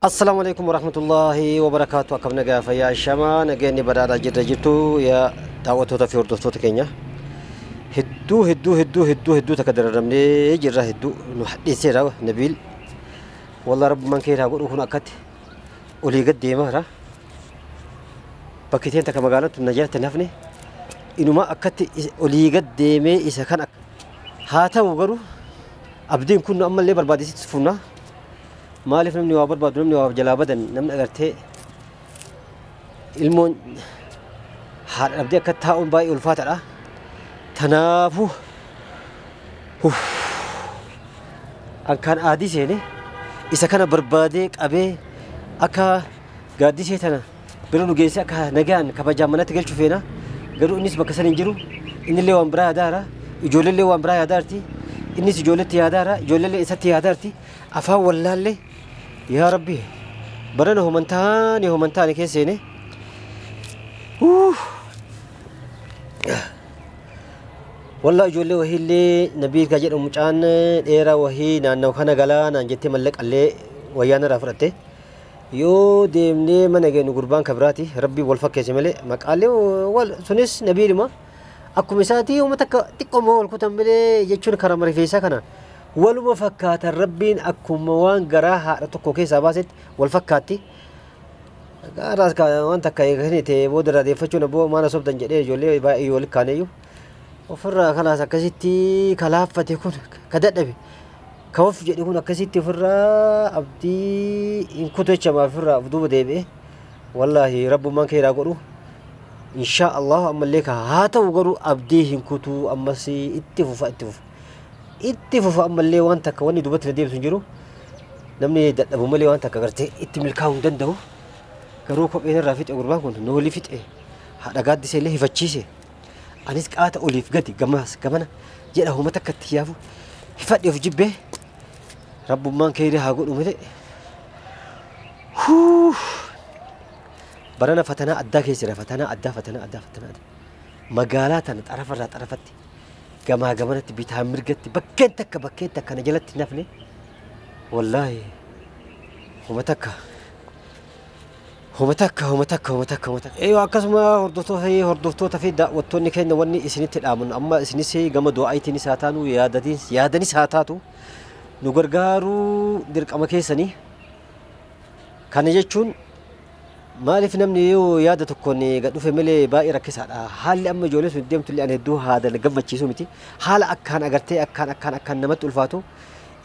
Assalaamu alaikum warahmatullaahi wabarakaatu. Akkam nagaa fayyaa shamaa nageenyi badhaadhaa jirra jirtu yaa daawwattoota fi hordoftoota keenya. Hedduu hedduu hedduu hedduu hedduu takka dararamnee jirra hedduu nu hadheesseera Nabiil. Wallah rabbumaan keeraa godhu kun akkatti olii gad deemaara. Bakki teen takka magaalaan tun na jalatti hin hafne inuma akkatti olii gad deemee isa kan haa ta'u garuu abdiin kun nu ammallee barbaadisitti funna. Maaliif namni waa barbaadu namni waa jalaa badan namni agartee ilmoon haadha dhabdee akka taa'uun baay'ee ulfaataadha. Tanaafuu an kan aadii seene isa kana barbaadee qabee akka gaaddisee tana bira nu geessee akka nagaan kabajaan manatti galchuu feena. Garuu innis bakka sana hin jiru. Innillee waan biraa yaadaara. Ijoolleellee waan biraa yaadaarti. Innis ijoolletti yaadaara. Ijoolleellee isatti yaadaarti. Afaan wallaallee yaa Rabbi barana homantaani homantaani keessa seene. Wallaa ijoollee wahiillee Nabiil ka jedhamu mucaan dheeraa wahii naannawa kana galaa naan jettee mallaqallee wayyaa narraa fudhatte. Yoo deemnee mana geenyu gurbaan ka biraati Rabbii wal fakkeesse malee maqaalee wal sunis Nabiiluma akkuma isaatii uummata takka xiqqooma wal kutan malee jechuun karaa rifeensaa kana waluma fakkaatan Rabbiin akkuma waan garaa haadha tokko keessaa baasetti wal fakkaatti. Gaaraas waan takka eeganii ta'e booda irraa deeffachuun abboo maana sobdan jedhee ijoollee baay'ee wal kaaneyyuu ofirraa kalaas akkasitti kalaaffate kun ka dadhabe ka of jedhe kun akkasitti ofirraa abdii hin kutu jechamaa ofirraa of duuba deebi'e wallaahi rabbummaan keeraa godhu inshaa Allah ammallee ka haa ta'u garuu abdii hin kutu ammas itti fufa itti fufa itti fufa ammallee waan takka wanni duubatti na deebisu hin jiru namni dadhabu malee waan takka gartee itti milkaa'uu hin danda'u garuu kopheen irraa fixe gurbaan kun noolii fixe haadha gaaddisee illee hifachiise anis qaata oliif gadi gamas gamana jedha homa takka itti yaafu hifadhe of jibbee rabbummaan keerii haa godhu malee. Barana fatanaa addaa keessa jira fatanaa addaa fatanaa addaa fatanaa addaa magaalaa tana xarafarraa xarafatti gamaa gamanatti bitaa mirgatti bakkeen takka bakkeen takka na jalatti hin hafne wallaahi homa takka homa takka homa takka homa takka homa takka. Eeyyoo akkasuma hordoftoota fi daawwattoonni keenya wanni isinitti dhaamannu amma isinis gama du'aayiitiinis haa taanu yaadanis haa taatu nu gargaaruu dirqama keessanii. Kana jechuun maaliif namni yoo yaada tokkoon gad dhufe malee baay'ee rakkisaadha. Haalli amma ijoolleen sun deemtu illee ani hedduu haada gammachiisu miti. Haala akkaan agartee akkaan akkaan akkaan namatti ulfaatu.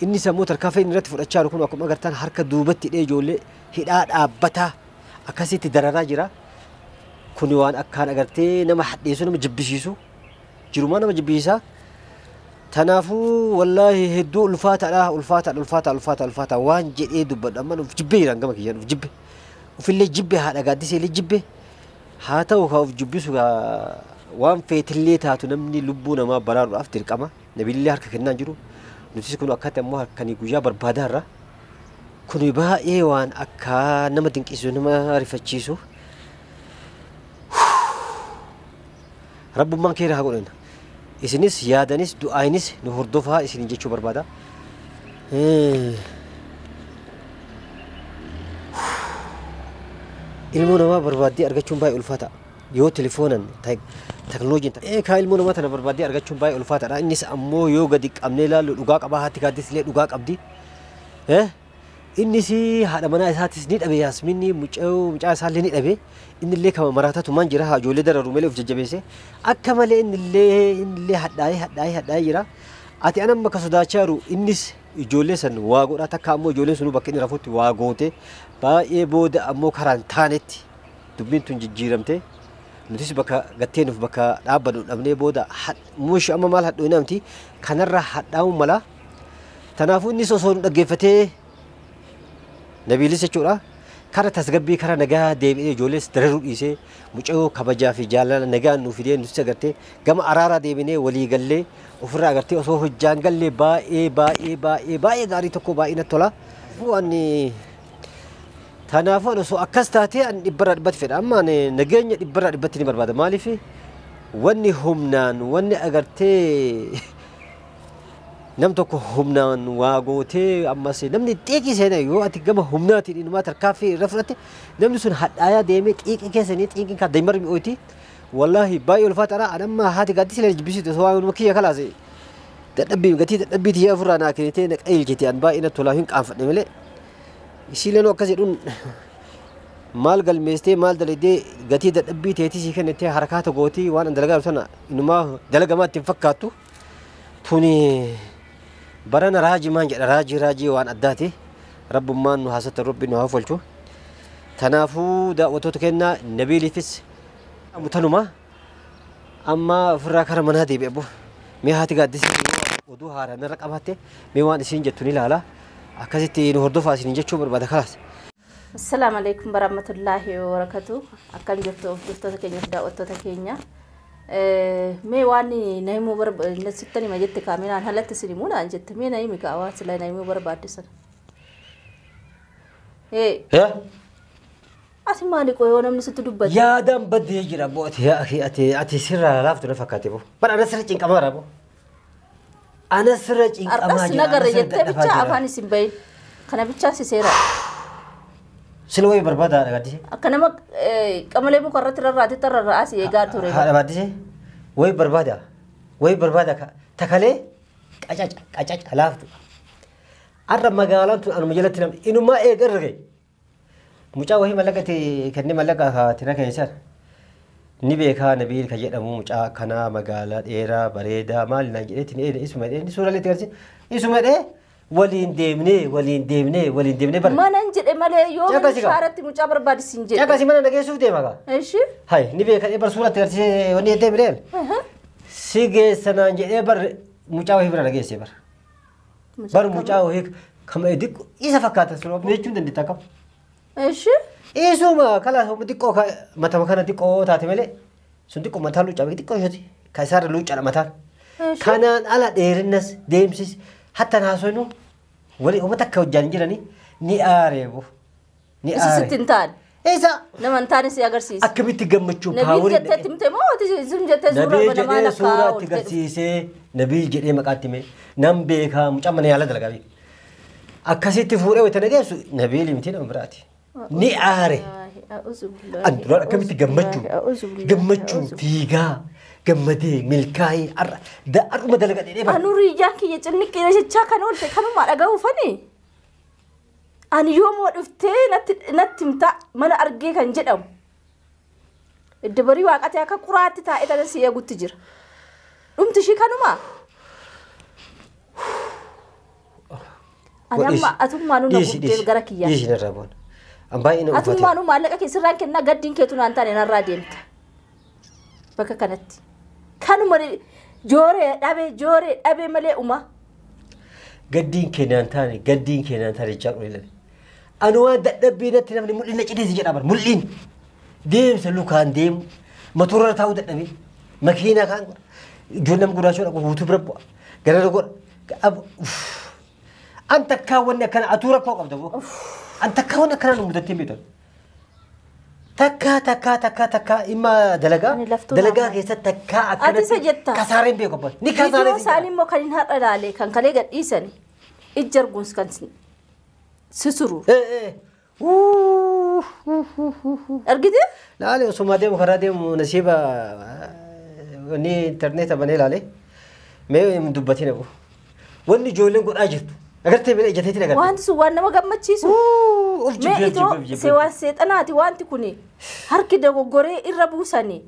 Inni sammuu tarkaanfii inni irratti fudhachaa jiru kun akkuma agartan harka duubatti hidhee ijoollee hidhaa dhaabbataa akkasitti dararaa jira. Kuni waan akkaan agartee nama hadheessu nama jibbisiisu jirumaa nama jibbisiisa. Tanaafuu wallaahi hedduu ulfaataadha ulfaataadha ulfaata ulfaata ulfaata waan jedhee dubbadhu amma of jibbee jira gama kiyyaan of jibbe. Ofillee jibbe haadha gaaddisee illee jibbe haa ta'u kaa of jibbisu waan feetillee taatu namni lubbuu namaa baraaruudhaaf dirqama. Nabiillee harka kennaa jiru. Nutis kun akkatti ammoo harkanii guyyaa barbaadaarra. Kun baay'ee waan akka nama dinqisiisu nama rifachiisu. Rabbummaan keera haa godhanna. Isinis yaadanis du'aayinis nu hordofaa isiniin jechuu barbaada. Ilmoo namaa barbaaddee argachuun baay'ee ulfaata. Yoo telefoonan teknooloojiin kaa ilmoo namaa tana barbaaddee argachuun baay'ee ulfaataadha. Innis ammoo yoo gadi qabnee ilaallu dhugaa qabaa haati gaaddis illee dhugaa qabdi. Innis haadha manaa isaatis ni dhabe Yaasminni mucaa isaallee ni dhabe. Innillee kama maraatatu maan jira haa ijoollee dararu malee of jajjabeesse. Akka malee innillee hadhaa'ee hadhaa'ee hadhaa'ee jira. Ati an amma ka sodaachaa jiru innis ijoollee san waa godhaa takka ammoo ijoolleen sunuu bakka inni rafutti waa goote baay'ee booda ammoo karaan taanetti dubbiin tun jijjiiramte nutis bakka gatteenuuf bakka dhaabbannu dhabnee booda muushi amma maal hadhoo namti kanarra hadhaa'uu mala. Tanaafuu innis osoo nu dhaggeeffatee Nabiilis jechuudha kara tasgabbii kara nagaa deebi'ee ijoollees dararuu dhiisee mucayyoo kabajaa fi jaalala nagaan nuuf fidee nutis agartee gama araaraa deebinee walii gallee ofirraa agartee osoo hojjaan gallee baay'ee baay'ee baay'ee baay'ee gaarii tokko baay'ee natti tola. Tanaafuu ani osoo akkas taatee ani dhibbarraa dhibbatti fedha. Amma ani nageenya dhibbarraa dhibbatti ni barbaada. Maaliif wanni humnaan wanni agartee Nam tokko humnaan waa gootee ammas namni xiiqii seenaa yoo ati gama humnaatiin inumaa tarkaaffii irra fudhatte namni sun hadhaayaa deemee xiiqii keessanii xiiqiin kan daa'imman mi'ooti. Wallaahi baay'ee ulfaataadha. Ani amma haati gaaddisa illee jibbisiitu osoo waan kiyya kalaase. Dadhabbii gatii dadhabbii tiyyaa ofirraa naa kennitee na qajeelchite an baay'ee natti tolaa hin qaanfadhe malee. Isiileen akkas jedhuun maal galmeessitee maal dalagdee gatii dadhabbii teetii sii kennitee harakaata gootii waan an dalagaa sana inumaa dalagamaa ittiin fakkaattu. Tuni barana raajii maan jedha raajii raajii waan addaati. Rabbummaan nu haasata rabbi nu haa oolchu. Kanaafuu daawwattoota kennaa Nabiiliifis tanuma amma ofirraa kara manaa deebi'e bu. Mee haati gaaddisi oduu haaraa narra qabaatte mee waan isiin jettu ni ilaala. Akkasitti nu hordofaa isiniin jechuu barbaada kalaas. Assalaamu alaikum warahmatullaahi wabarakatuh. Akkam jirtu hordoftoota keenya fi daawwattoota keenya. Mee waan na himuu barbaadde sittan hima jette kaameraan alatti isin himuu naan jette mee na himi kaa waan sila na himuu barbaadde sana. Ati maali qoyoo namni sitti dubbate? Yaadaan baddee jira boo ati yaa akhi ati ati sirraa laaftu na fakkaate boo. Bara ana sirra cinqamaa jira boo. Ana sirra cinqamaa Har'as jira. na garre Ana sirra jettee dadhabaa bichaa jira. afaan isin bahin. Kana bichaa si seera. Sila wayii barbaada haadha gaaddisee. Akka nama qamalee muka irratti rarraate rarra'aa si eegaa ture. Haadha gaaddisee wayii barbaada. Wayii barbaada takalee qacaca qacaca laaftu. Har'a magaalaan tun anuma jalatti namni inumaa eega irra gahe. Mucaa wayii mallaqa itti kennee mallaqa tira keessan ni beekaa Nabiil kan jedhamu mucaa akkanaa magaalaa dheeraa bareedaa maali naan jedheetti ni eede isuma jedhee inni suuraa itti agarsiise isuma jedhee waliin deemnee waliin deemnee waliin deemnee bara. Manan jedhe malee yoo Caqasi gaa. shaaratti mucaa barbaadisiin jedhe. Caqasi mana dhageessuuf deema gaa. Ishi? Hay ni beeka bar suuraa itti agarsiise wanni jettee mireen. Si geessa naan jedhee bar mucaa wayii bira dhageesse bar. Bar mucaa wayii kama xiqqoo isa fakkaata suuraa jechuun dandeetta akkam. Ishi? Isuma kala xiqqoo matama kana xiqqoo taate malee sun xiqqoo mataa luuccaa xiqqoo isheeti kan isaarra luuccaadha mataan. Kanaan ala dheerinnas deemsis hatta naasonu walii uummata akka hojjaan jiranii ni aareebu. Ni Isa sitti hin taane. Isa Nama hin taane si agarsiisa. akkamitti gammachuu Nabiil paaworii jettee himte moo ati zim jettee suuraa Nabiil banamaa jedhee lakkaa suuraa itti ooltee dhufte? agarsiisee Nabiil jedhee maqaatti hime nan beekaa mucaa mana yaala dalagaa beeka. Akkasitti fuudhee wayita nageessu Nabiil miti nama biraati. Ni aare. An duraan akkamitti gammachuu gammachuu fiigaa gammadee milkaa'ee har'uma dalaga dheedhee bara. Anu riyyaan kiyya cinniqqee jechaa kan oolte kanuma dhaga'uufani. Ani yoomoo dhuftee natti himta mana argee kan jedhamu. Idda barii waaqatee akka quraatti taa'ee tana si eegutti jira. Dhumti ishii kanuma. Ani amma atummaanuu na gubdee gara kiyyaa. Dhiisi narraa boona. An baay'ee na ulfaate. Atummaanuu maallaqa kee sirraan kennaa gaddiin keetu naan taane narraa deemta. Bakka kanatti. Kanuma jooree dhabee malee uma. Gaddiin kee naan taane gaddiin kee naan taane jechaa qola. Ani waan dadhabbii natti namni mul'in na cideesi jedha bara mul'in. Deemsa lukaan deemu motorra taa'uu dadhabee makiinaa kaan godha. Ijoollee nama gurraachoo dhaqu guutuu bira bu'a. Gara godha. An takkaa wanni akkana atuu rakkoo qabda boo. An takkaa wanni akkana nu mudattee hin beektu. Takkaa takkaa takkaa takkaa dhimma dalagaa Ani laftuu dalagaa naaf. keessatti takkaa Ati isa jetta. kasaareen beeku abbaan. Ni kasaareen Viidiyoo isaanii immoo kan hin har'a ilaale kan kalee gad dhiisani ijji arguuns kan sisuru. Argite? Laale osuma deemu karaa deemu nasiiba wanni intarneeta banee laale mee hin dubbatin abu. Wanni ijoolleen godhaa jirtu agartee bira ijateetiin agarte. Wanti sun waan nama gammachiisu. Of Mee jibbee itoo jibbee se waan seexanaati wanti kuni harki dogoggoree irra buusanii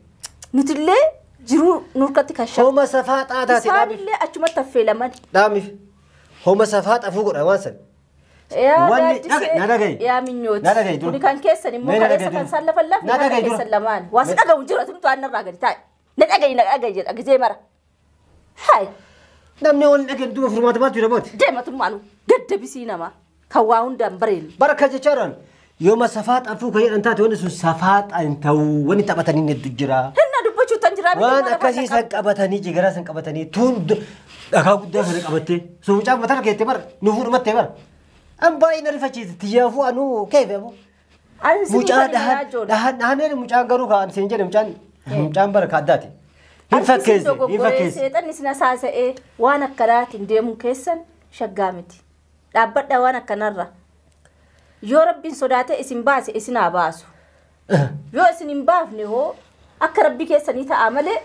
nutillee jiruu nurkatti kan shafu. Homa safaa xaataati dhaabif. Isaanillee achumatti affeelaman. Dhaabif. Homa safaa xafuu godha waan san. Yaa Wanni gaaddisee, na dhaga'i. yaa minyooti. Na dhaga'i dura. Kuni kan keessan immoo Mee na kaleessa dhaga'i kan dura. isaan lafa lafni Na harka dhaga'i dura. keessan lamaan. Waa si dhaga'u jira tumtu aan narraa gadi taa'e. Na dhaga'i na dhaga'i jedha gizee mara. Hayi Namni wal dhageen duuba furmaata maaltu jira booti. deematummaanu gaddabisii namaa kan waa hundaan bareenu. Baraka jechaadhaan yooma safaa xafuu kan jedhan taate wanni sun safaa xan ta'uu wanni taphatanii hedduu jira. Hinna dubbachuu tan jiraa miti Waan maal akkasii afaan san qabatanii jigaraa san qabatanii tuun dhagaa guddaa sana qabattee sun mucaa mataa keettee bara nu fuudhumattee bara. An baay'ee na rifachiise tiyyaafuu anuu keefe abu. Ani isinii Mucaa kan dhahan himaa jiru. dhahan dhahaneen mucaan garuu kaan siin jedhe mucaan mucaan bara kaaddaati. Hin fakkeesse, hin fakkeesse. Seexanni isin hasaasa'ee waan akkanaatiin deemuun keessan shaggaa miti. Dhaabbadhaa waan akkanarra. Yoo rabbiin sodaatee isin baase isin haa baasu. Yoo isin hin baafne hoo akka rabbi keessanii ta'a malee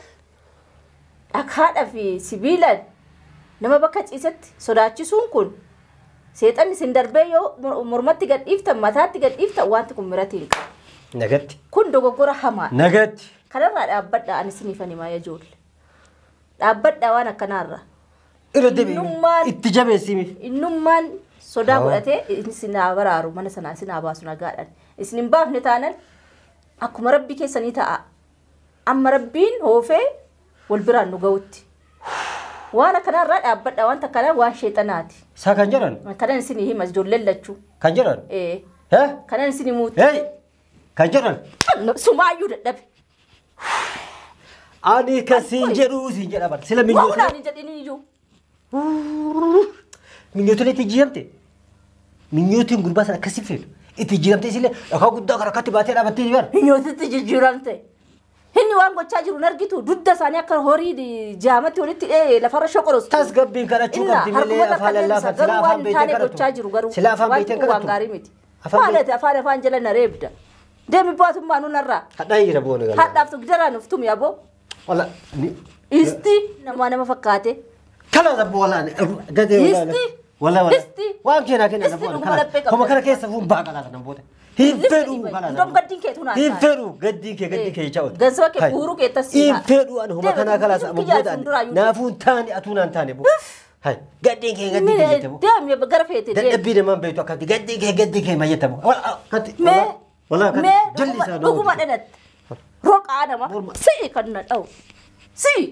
dhakaadhaa fi sibiilaan nama bakka ciisetti sodaachisuun kun seexanni isin darbee yoo mormatti gad dhiiftan mataatti gad dhiiftan wanti kun miratii hin qabu. Nagatti. Kun dogoggora hamaadha. Nagatti. Kanarraa dhaabbadhaa ani isiniif himaa ijoollee. Dhaabbadhaa waan akkanaarra. Irra deebi'i. Itti jabeessimi. Innummaan sodaa godhatee isin haa baraaru mana sanaa isin haa baasu nagaadhaan. Isin hin baafne taanan akkuma rabbi keessanii ta'a. Amma rabbiin hoofee wal biraan nu ga'utti. Waan akkanarraa dhaabbadhaa wanta akkanaa waan sheexanaati. Isaa kan jedhan? Kanan isin hima ijoolleen lachuu. Kan jedhan? Ee. Kanan isin himuuti. Kan jedhan? Sumaayyuu dadhabe. Ani kan siin jedhu siin jedha bara. Sila minyootu. Waan ani jedhini iyyuu. Minyootulee itti jijjiiramte. Minyootiin gurbaa sana akkasii feetu. Itti jijjiiramte isillee dhakaa guddaa karaa akkatti baatee dhaabattee bara. Minyootitti jijjiiramte. Inni waan gochaa jiru hin argitu dugda isaanii akka horii jaamatti walitti lafarra shoqorostu. Tasgabbiin kadhachuu qabdi malee afaan lallaafan sila afaan beekee kadhatu. Sila afaan beekee kadhatu. Waan gaarii miti. Maal ati afaan afaan jala na reebda. Deemi baatummaa nuun irraa. Hadhaa jira boona gala. Hadhaaf daraan uf tumi aboo. Wala. Isti nama nama fakkaate. Kala zabbo wala gadee wala. Isti. Wala wala. Isti. Waan keenaa kenna Isti zabbo dhuguma laphee qabda. Homa kana keessa fuun baa qalaa kana booda. Hin fedhu kala. Ndom gaddiin kee tunaa. Hin fedhu gaddii kee gaddii kee jechaa oolta. Gansaba kee guuruu kee tasii. Hin fedhu ani homa kanaa kalaas amma booda naafuun taane atuu naan taane boo. Hai gaddii kee gaddii kee jette boo. Deemi gara feete deemi. Dadhabbii namaan beektu akkatti gaddii kee gaddii kee mayyata boo. Akkatti. Mee. Wala Mee jalli isaa dhuguma dhalatte. Roqaa nama si'i kan na dha'u. Si'i.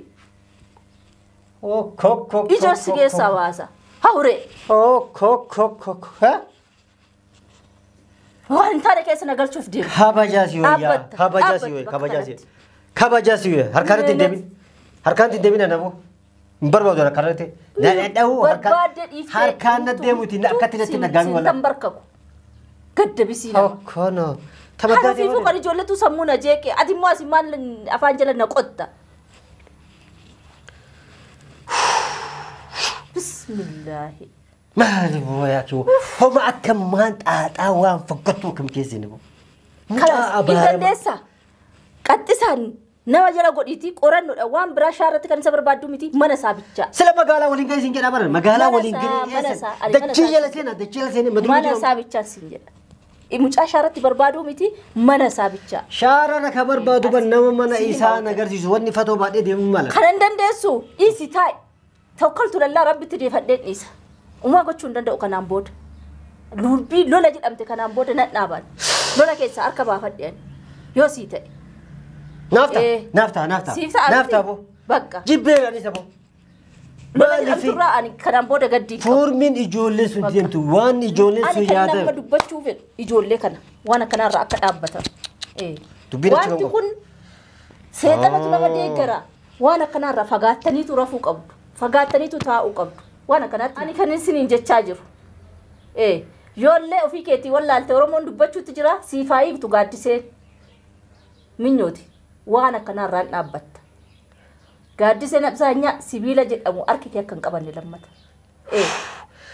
Ija si keessaa baasa. Hawree. Waan hin taane keessa na galchuuf deemu. Kabajaa si wayyaa. Kabajaa si wayyaa. Kabajaa si wayyaa. Kabajaa si wayyaa. Harkaan itti deemin. Harkaan itti deemin anamoo. Hin barbaadu harkaan itti. Na dhadha'u harkaan na deemuuti akkatti natti nagaami wala. Sin barkaku. Gadda bisii nama. Okkono. Kana fiifuu kan ijoolletu sammuu na jeeqe. Ati immoo asii maal afaan jala na qotta. Bismillaahi. Maali booyaa homa akka maan xaaxaa waan fokkattuu kam keessa ni boo. Kalas hin dandeessaa. Qaxxisaan nama jala godhiitii qorannoodha waan biraa shaarratti kan isa barbaaddu miti mana isaa bichaa. Sila magaalaa waliin gahee siin jedhaa bara magaalaa waliin gahee dachii jala seenaa dachii jala seenaa maduu Mana isaa bichaa siin jedha. Mucaa shaarratti barbaaduu miti mana isaa bichaa. Shaarara ka barbaadu ban nama mana isaa agarsiisu wanni fatoo baadhee deemuu mala. Kan hin dandeessu dhiisi taa'i. Tawakkaltu lallaa rabbitti deeffadhee dhiisa. Uumaa gochuu hin danda'u kanaan booda. Lubbii lola jedhamte kanaan booda nan dhaaban. Lola keessaa harka baafadheen yoo sii ta'e. Naafta naafta naafta naafta boo. Bakka. Jibbee anis boo. Lola jedhamturraa ani kanaan booda gaddii qabu. Foormiin ijoollee sun deemtu waan ijoolleen sun Ani kan yaada. nama dubbachuu fedhu ijoollee kana waan akkanaarraa akka dhaabbatan. Dubbiin achi Wanti kun seexanatu nama deeggara. Waan akkanaarraa fagaattaniitu rafuu qabdu. Fagaattaniitu taa'uu qabdu. Waan akkanaatti ani kan isiniin jechaa jiru. Yoollee ofii keetii wallaalte Oromoon dubbachuutti jira siifaa hiiktu gaaddisee minyooti waan akkanaarraan dhaabbatta. Gaaddiseen absaanyaa sibiila jedhamu harki kee akka hin qabanne lammata.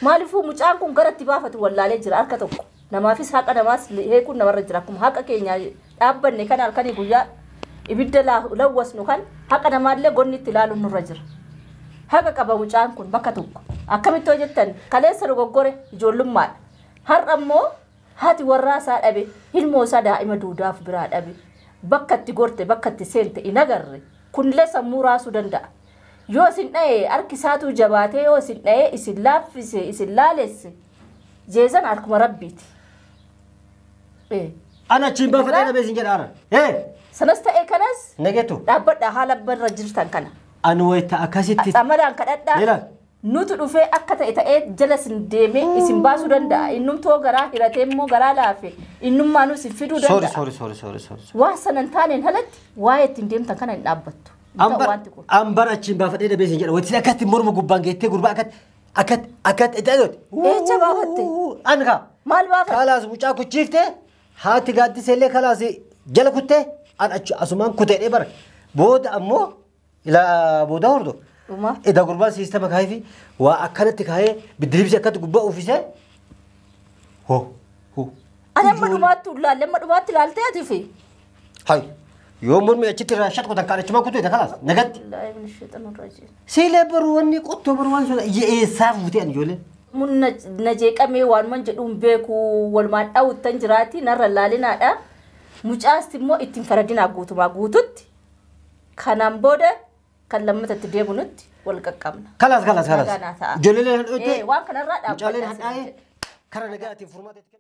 Maaliifuu mucaan kun garatti baafatu wallaalee jira harka tokko. Namaafis haqa namaas heekuun namarra jira akkuma haqa keenya dhaabbanne kan halkanii guyyaa ibidda lawwasnu kan haqa namaallee gonni itti ilaaluun nurra jira. Haqa qaba mucaan kun bakka tokko. Akkamitti hojjettan kaleessa dogoggore ijoollummaadha. Har'a immoo haati warraa isaa dhabe ilmoo isaa daa'ima duudaaf biraa dhabe bakka itti gorte bakka itti seente hin agarre kunillee sammuu raasuu danda'a. Yoo isin dha'e harki isaatu jabaatee yoo isin dha'e isin laaffise isin laalesse jeezan harkuma rabbiiti. Ana achiin baafadhee dhabee isin jedha ara. Sanas ta'e kanas Nageetu. dhaabbadha haala barra jirtan kana. Ani wayita akkasitti. Xamadaan kadhadhaa. Leelaan. Nutu dhufee akka ta'e ta'ee jala isin deemee isin baasuu danda'a. Innumtoo garaa hiratee immoo garaa laafe innummaanuu isin fiduu danda'a. Sorry sorry sorry sorry. Waan sana hin taaneen alatti waa'ee ittiin deemtan kana hin dhaabbattu. Ambar achiin baafadhee dhabee isin jedha. Wanti akkatti morma gubbaan geettee gurbaa akkatti akkatti akkatti itti adooti. Eecha baafatte? Ani kaa. Maal baafatte? Kalaas mucaa kuchiiftee haati gaaddisee illee kalaas jala kuttee an achi asumaan kuteedhee bara. Booda ammoo Ilaa booda hordof. Dhuma. Eda gurbaan siistama kaayee fi waa akkanatti kaayee biddiribsi akkatti gubbaa uffisee. Ho ho. Ani amma dhumaatti ilaalle amma dhumaatti ilaaltee ati fi. Hay yoo mormi achitti irraa shat qotan kaan achumaan kutuu eda kalaas nagatti. Wallaahi min shayxaan rajiim. Siilee baruu wanni qottoo baruu waan sun eessaa fuutee ani ijoolleen. Mun na jeeqamee waanuman jedhuun beeku walumaan dhawuttan jiraati narra laalinaadha. Mucaasti immoo ittiin faradinaa guutumaa guututti. Kanaan booda kan lammatatti deebinutti wal qaqqabna. Kalaas kalaas kalaas. Nagaa naa ta'a. Ijoolleen hadhootee. Waan kanarraa Mucaaleen dhaabbadhaa. hadhaa'ee karaa nagaatiin furmaata itti kennu.